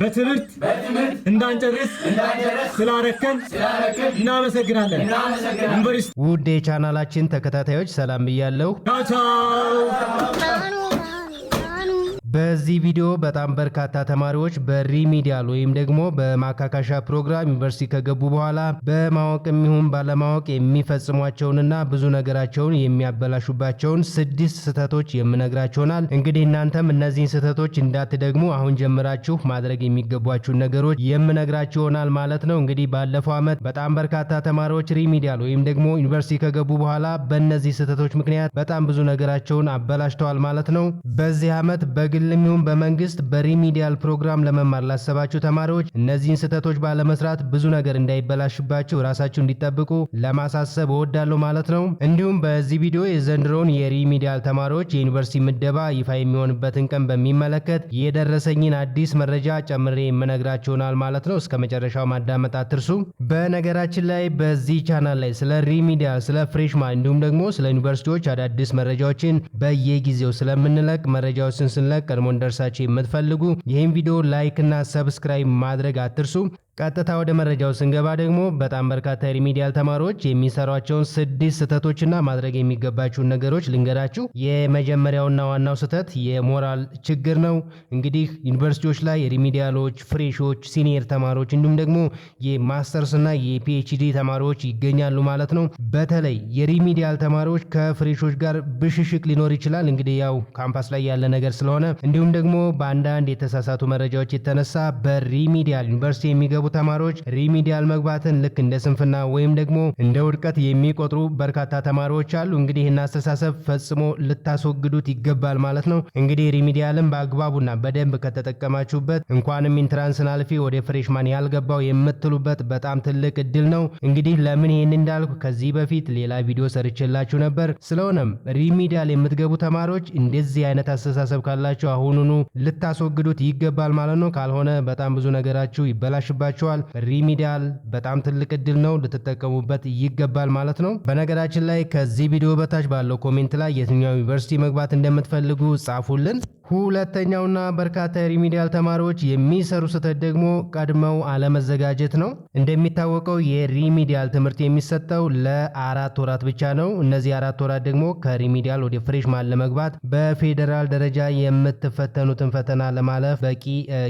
በትምህርት እንዳንጨርስ ስላረከን እናመሰግናለን። ዩኒቨርሲቲ ውድ የቻናላችን ተከታታዮች፣ ሰላም ብያለሁ። ቻው ቻው። በዚህ ቪዲዮ በጣም በርካታ ተማሪዎች በ remedial ወይም ደግሞ በማካካሻ ፕሮግራም ዩኒቨርሲቲ ከገቡ በኋላ በማወቅም ይሁን ባለማወቅ የሚፈጽሟቸውንና ብዙ ነገራቸውን የሚያበላሹባቸውን ስድስት ስህተቶች የምነግራችሁ ይሆናል። እንግዲህ እናንተም እነዚህን ስህተቶች እንዳትደግሙ አሁን ጀምራችሁ ማድረግ የሚገቧችሁን ነገሮች የምነግራችሁ ይሆናል ማለት ነው። እንግዲህ ባለፈው ዓመት በጣም በርካታ ተማሪዎች remedial ወይም ደግሞ ዩኒቨርሲቲ ከገቡ በኋላ በእነዚህ ስህተቶች ምክንያት በጣም ብዙ ነገራቸውን አበላሽተዋል ማለት ነው። በዚህ ዓመት በግልም ይሁን በመንግስት በ remedial ፕሮግራም ለመማር ላሰባችሁ ተማሪዎች እነዚህን ስህተቶች ባለመስራት ብዙ ነገር እንዳይበላሽባችሁ ራሳችሁ እንዲጠብቁ ለማሳሰብ እወዳለሁ ማለት ነው። እንዲሁም በዚህ ቪዲዮ የዘንድሮውን የ remedial ተማሪዎች የዩኒቨርሲቲ ምደባ ይፋ የሚሆንበትን ቀን በሚመለከት የደረሰኝን አዲስ መረጃ ጨምሬ የምነግራችሁ ይሆናል ማለት ነው። እስከ መጨረሻው ማዳመጥ አትርሱ። በነገራችን ላይ በዚህ ቻናል ላይ ስለ remedial፣ ስለ freshman እንዲሁም ደግሞ ስለ ዩኒቨርሲቲዎች አዳዲስ መረጃዎችን በየጊዜው ስለምንለቅ መረጃዎችን ስንለቅ ቀድሞ እንዲደርሳችሁ የምትፈልጉ ይህን ቪዲዮ like እና subscribe ማድረግ አትርሱ። ቀጥታ ወደ መረጃው ስንገባ ደግሞ በጣም በርካታ የ remedial ተማሪዎች የሚሰሯቸውን ስድስት ስህተቶችና ማድረግ የሚገባችሁን ነገሮች ልንገራችሁ። የመጀመሪያውና ዋናው ስህተት የሞራል ችግር ነው። እንግዲህ ዩኒቨርሲቲዎች ላይ remedial ኦች፣ fresh ኦች፣ senior ተማሪዎች እንዲሁም ደግሞ የማስተርስ እና የ PhD ተማሪዎች ይገኛሉ ማለት ነው። በተለይ የ remedial ተማሪዎች ከ fresh ኦች ጋር ብሽሽቅ ሊኖር ይችላል። እንግዲህ ያው ካምፓስ ላይ ያለ ነገር ስለሆነ፣ እንዲሁም ደግሞ በአንዳንድ የተሳሳቱ መረጃዎች የተነሳ በ remedial ዩኒቨርሲቲ የሚገቡ ተማሪዎች remedial መግባትን ልክ እንደ ስንፍና ወይም ደግሞ እንደ ውድቀት የሚቆጥሩ በርካታ ተማሪዎች አሉ። እንግዲህ ይህን አስተሳሰብ ፈጽሞ ልታስወግዱት ይገባል ማለት ነው። እንግዲህ remedial ን በአግባቡና በደንብ ከተጠቀማችሁበት እንኳንም entrance ን አልፌ ወደ freshman ያልገባው የምትሉበት በጣም ትልቅ እድል ነው። እንግዲህ ለምን ይህን እንዳልኩ ከዚህ በፊት ሌላ ቪዲዮ ሰርቼላችሁ ነበር። ስለሆነም remedial የምትገቡ ተማሪዎች እንደዚህ አይነት አስተሳሰብ ካላችሁ አሁኑኑ ልታስወግዱት ይገባል ማለት ነው። ካልሆነ በጣም ብዙ ነገራችሁ ይበላሽባችኋል። Remedial በጣም ትልቅ እድል ነው፣ ልትጠቀሙበት ይገባል ማለት ነው። በነገራችን ላይ ከዚህ ቪዲዮ በታች ባለው comment ላይ የትኛው ዩኒቨርሲቲ መግባት እንደምትፈልጉ ጻፉልን። ሁለተኛውና በርካታ የ remedial ተማሪዎች የሚሰሩ ስህተት ደግሞ ቀድመው አለመዘጋጀት ነው። እንደሚታወቀው የ remedial ትምህርት የሚሰጠው ለ4 ወራት ብቻ ነው። እነዚህ 4 ወራት ደግሞ ከ remedial ወደ freshman ለመግባት በፌዴራል ደረጃ የምትፈተኑትን ፈተና ለማለፍ በቂ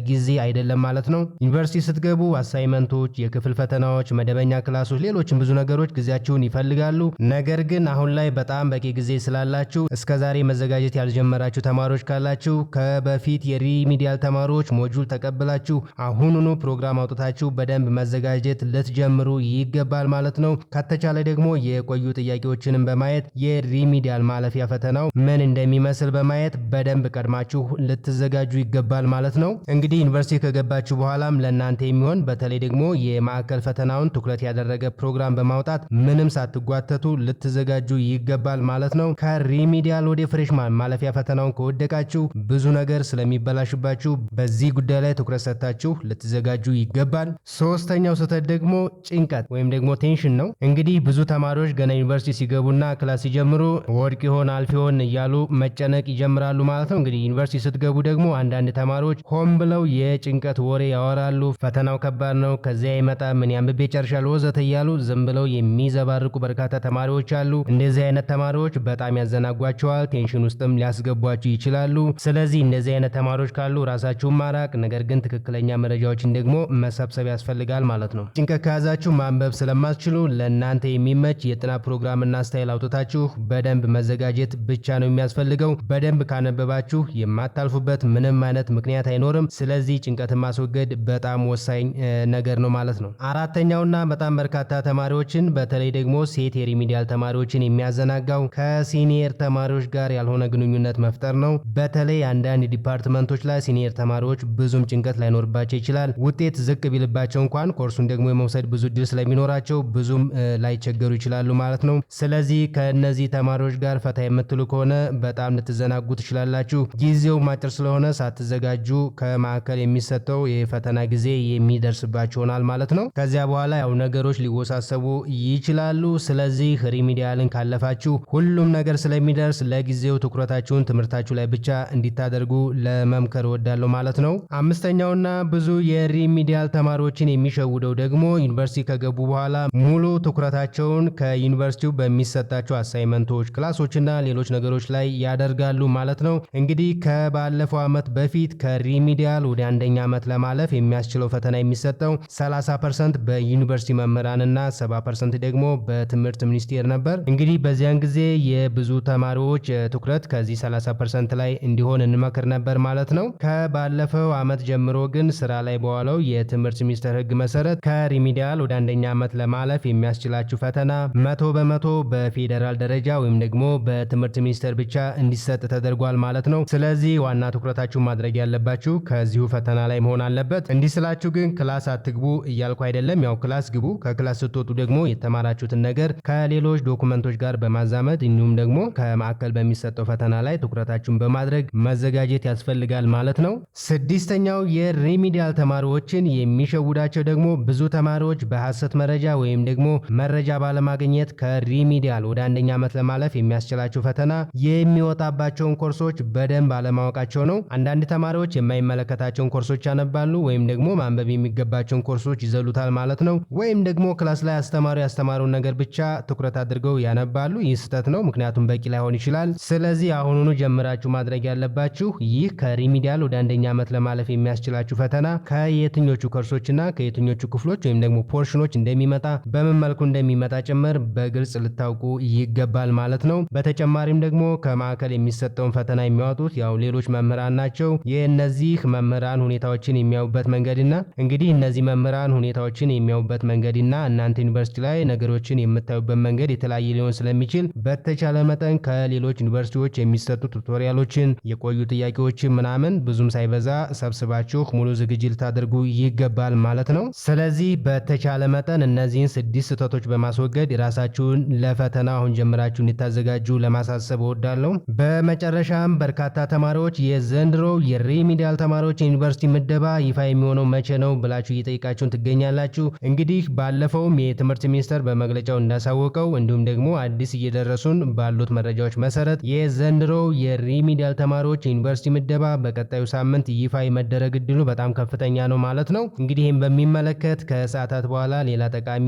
ጊዜ አይደለም ማለት ነው። ዩኒቨርሲቲ ስትገቡ assignment ኦች፣ የክፍል ፈተናዎች፣ መደበኛ class ኦች፣ ሌሎችም ብዙ ነገሮች ጊዜያችሁን ይፈልጋሉ። ነገር ግን አሁን ላይ በጣም በቂ ጊዜ ስላላችሁ እስከዛሬ መዘጋጀት ያልጀመራችሁ ተማሪዎች ካላችሁ ከበፊት የ remedial ተማሪዎች module ተቀብላችሁ አሁኑኑ ፕሮግራም አውጥታችሁ በደንብ መዘጋጀት ልትጀምሩ ይገባል ማለት ነው። ከተቻለ ደግሞ የቆዩ ጥያቄዎችንም በማየት የ remedial ማለፊያ ፈተናው ምን እንደሚመስል በማየት በደንብ ቀድማችሁ ልትዘጋጁ ይገባል ማለት ነው። እንግዲህ ዩኒቨርሲቲ ከገባችሁ በኋላም ለእናንተ የሚሆን በተለይ ደግሞ የማዕከል ፈተናውን ትኩረት ያደረገ ፕሮግራም በማውጣት ምንም ሳትጓተቱ ልትዘጋጁ ይገባል ማለት ነው። ከ remedial ወደ freshman ማለፊያ ፈተናውን ከወደቃችሁ ብዙ ነገር ስለሚበላሽባችሁ በዚህ ጉዳይ ላይ ትኩረት ሰጥታችሁ ልትዘጋጁ ይገባል። ሶስተኛው ስህተት ደግሞ ጭንቀት ወይም ደግሞ tension ነው። እንግዲህ ብዙ ተማሪዎች ገና ዩኒቨርሲቲ ሲገቡና class ሲጀምሩ ወድቅ ይሆን አልፍ ይሆን እያሉ መጨነቅ ይጀምራሉ ማለት ነው። እንግዲህ ዩኒቨርሲቲ ስትገቡ ደግሞ አንዳንድ ተማሪዎች ሆን ብለው የጭንቀት ወሬ ያወራሉ። ፈተናው ከባድ ነው፣ ከዚያ አይመጣም፣ ምን አንብቤ ጨርሻለሁ ወዘተ እያሉ ዝም ብለው የሚዘባርቁ በርካታ ተማሪዎች አሉ። እንደዚህ አይነት ተማሪዎች በጣም ያዘናጓቸዋል፣ tension ውስጥም ሊያስገቧችሁ ይችላሉ። ስለዚህ እንደዚህ አይነት ተማሪዎች ካሉ ራሳችሁን ማራቅ፣ ነገር ግን ትክክለኛ መረጃዎችን ደግሞ መሰብሰብ ያስፈልጋል ማለት ነው። ጭንቀት ከያዛችሁ ማንበብ ስለማትችሉ ለእናንተ የሚመች የጥናት ፕሮግራምና style አውጥታችሁ በደንብ መዘጋጀት ብቻ ነው የሚያስፈልገው። በደንብ ካነበባችሁ የማታልፉበት ምንም አይነት ምክንያት አይኖርም። ስለዚህ ጭንቀትን ማስወገድ በጣም ወሳኝ ነገር ነው ማለት ነው። አራተኛውና በጣም በርካታ ተማሪዎችን፣ በተለይ ደግሞ ሴት የ remedial ተማሪዎችን የሚያዘናጋው ከ senior ተማሪዎች ጋር ያልሆነ ግንኙነት መፍጠር ነው። በተለይ አንዳንድ department ኦች ላይ senior ተማሪዎች ብዙም ጭንቀት ላይኖርባቸው ይችላል። ውጤት ዝቅ ቢልባቸው እንኳን ኮርሱን ደግሞ የመውሰድ ብዙ እድል ስለሚኖራቸው ብዙም ላይቸገሩ ይችላሉ ማለት ነው። ስለዚህ ከእነዚህ ተማሪዎች ጋር ፈታ የምትሉ ከሆነ በጣም ልትዘናጉ ትችላላችሁ። ጊዜው አጭር ስለሆነ ሳትዘጋጁ ከማዕከል የሚሰጠው የፈተና ጊዜ የሚደርስበት የሚደርስባችሁ ይሆናል ማለት ነው። ከዚያ በኋላ ያው ነገሮች ሊወሳሰቡ ይችላሉ። ስለዚህ remedial ን ካለፋችሁ ሁሉም ነገር ስለሚደርስ ለጊዜው ትኩረታችሁን ትምህርታችሁ ላይ ብቻ እንዲታደርጉ ለመምከር እወዳለሁ ማለት ነው። አምስተኛውና ብዙ የ remedial ተማሪዎችን የሚሸውደው ደግሞ ዩኒቨርሲቲ ከገቡ በኋላ ሙሉ ትኩረታቸውን ከዩኒቨርሲቲው በሚሰጣቸው assignment ኦች፣ class ኦችና ሌሎች ነገሮች ላይ ያደርጋሉ ማለት ነው። እንግዲህ ከባለፈው ዓመት በፊት ከ remedial ወደ አንደኛ ዓመት ለማለፍ የሚያስችለው ፈተና የሚሰጠው 30% በዩኒቨርሲቲ መምህራንና 70% ደግሞ በትምህርት ሚኒስቴር ነበር። እንግዲህ በዚያን ጊዜ የብዙ ተማሪዎች ትኩረት ከዚህ 30% ላይ እንዲሆን እንመክር ነበር ማለት ነው። ከባለፈው ዓመት ጀምሮ ግን ስራ ላይ በዋለው የትምህርት ሚኒስቴር ሕግ መሰረት ከ remedial ወደ አንደኛ ዓመት ለማለፍ የሚያስችላችሁ ፈተና 100% በፌዴራል ደረጃ ወይም ደግሞ በትምህርት ሚኒስቴር ብቻ እንዲሰጥ ተደርጓል ማለት ነው። ስለዚህ ዋና ትኩረታችሁ ማድረግ ያለባችሁ ከዚሁ ፈተና ላይ መሆን አለበት። እንዲህ ስላችሁ ግን class አትግቡ እያልኩ አይደለም። ያው class ግቡ። ከ class ስትወጡ ደግሞ የተማራችሁትን ነገር ከሌሎች document ኦች ጋር በማዛመድ እንዲሁም ደግሞ ከማዕከል በሚሰጠው ፈተና ላይ ትኩረታችሁን በማድረግ መዘጋጀት ያስፈልጋል ማለት ነው። ስድስተኛው የ remedial ተማሪዎችን የሚሸውዳቸው ደግሞ ብዙ ተማሪዎች በሐሰት መረጃ ወይም ደግሞ መረጃ ባለማግኘት ከ remedial ወደ አንደኛ ዓመት ለማለፍ የሚያስችላቸው ፈተና የሚወጣባቸውን ኮርሶች በደንብ አለማወቃቸው ነው። አንዳንድ ተማሪዎች የማይመለከታቸውን ኮርሶች ያነባሉ ወይም ደግሞ ማንበብ የሚገባቸውን ኮርሶች ይዘሉታል ማለት ነው። ወይም ደግሞ class ላይ አስተማሪ ያስተማረውን ነገር ብቻ ትኩረት አድርገው ያነባሉ። ይህ ስህተት ነው፣ ምክንያቱም በቂ ላይሆን ይችላል። ስለዚህ አሁኑኑ ጀምራችሁ ማድረግ ያለባችሁ ይህ ከ remedial ወደ አንደኛ ዓመት ለማለፍ የሚያስችላችሁ ፈተና ከየትኞቹ ኮርሶችና ከየትኞቹ ክፍሎች ወይም ደግሞ portion ኦች እንደሚመጣ፣ በምን መልኩ እንደሚመጣ ጭምር በግልጽ ልታውቁ ይገባል ማለት ነው። በተጨማሪም ደግሞ ከማዕከል የሚሰጠውን ፈተና የሚያወጡት ያው ሌሎች መምህራን ናቸው። የእነዚህ መምህራን ሁኔታዎችን የሚያዩበት መንገድና እንግዲህ እነዚህ መምህራን ሁኔታዎችን የሚያዩበት መንገድና እናንተ ዩኒቨርሲቲ ላይ ነገሮችን የምታዩበት መንገድ የተለያየ ሊሆን ስለሚችል በተቻለ መጠን ከሌሎች ዩኒቨርሲቲዎች የሚሰጡ tutorial ኦችን፣ የቆዩ ጥያቄዎችን ምናምን ብዙም ሳይበዛ ሰብስባችሁ ሙሉ ዝግጅት ልታደርጉ ይገባል ማለት ነው። ስለዚህ በተቻለ መጠን እነዚህን ስድስት ስህተቶች በማስወገድ ራሳችሁን ለፈተና አሁን ጀምራችሁ እንድታዘጋጁ ለማሳሰብ እወዳለሁ። በመጨረሻም በርካታ ተማሪዎች የዘንድሮው የ remedial ተማሪዎች የዩኒቨርሲቲ ምደባ ይፋ የሚሆነው መቼ ነው ብላችሁ እየጠየቃችሁን ትገኛላችሁ። እንግዲህ ባለፈውም የትምህርት ሚኒስቴር በመግለጫው እንዳሳወቀው እንዲሁም ደግሞ አዲስ እየደረሱን ባሉት መረጃዎች መሰረት የዘንድሮው የ remedial ተማሪዎች የዩኒቨርሲቲ ምደባ በቀጣዩ ሳምንት ይፋ የመደረግ እድሉ በጣም ከፍተኛ ነው ማለት ነው። እንግዲህ ይህም በሚመለከት ከሰዓታት በኋላ ሌላ ጠቃሚ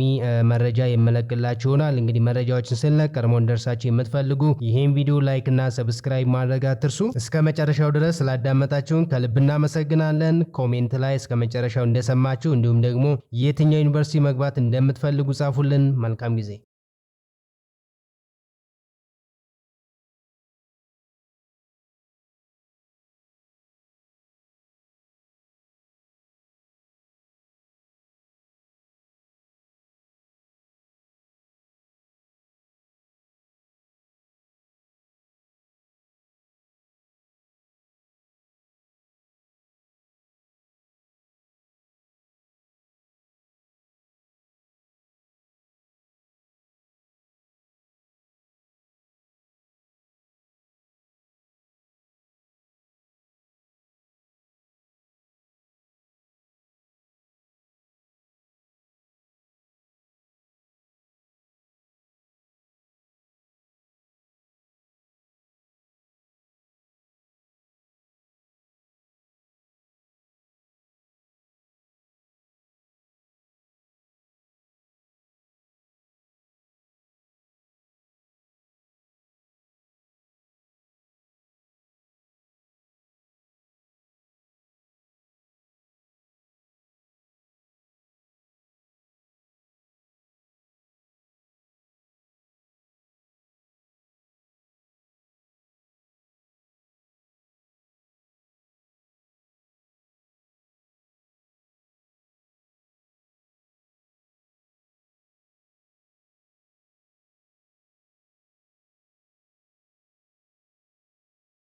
መረጃ የመለቅላችሁ ይሆናል። እንግዲህ መረጃዎችን ስንለቅ ቀድሞ እንደርሳችሁ የምትፈልጉ ይህን ቪዲዮ like እና subscribe ማድረግ አትርሱ። እስከ መጨረሻው ድረስ ስላዳመጣችሁን ከልብ እናመሰግናለን። Comment ላይ እስከ መጨረሻው እንደሰማችሁ እንዲሁም ደግሞ የትኛው ዩኒቨርሲቲ መግባት እንደምትፈልጉ ጻፉልን። መልካም ጊዜ።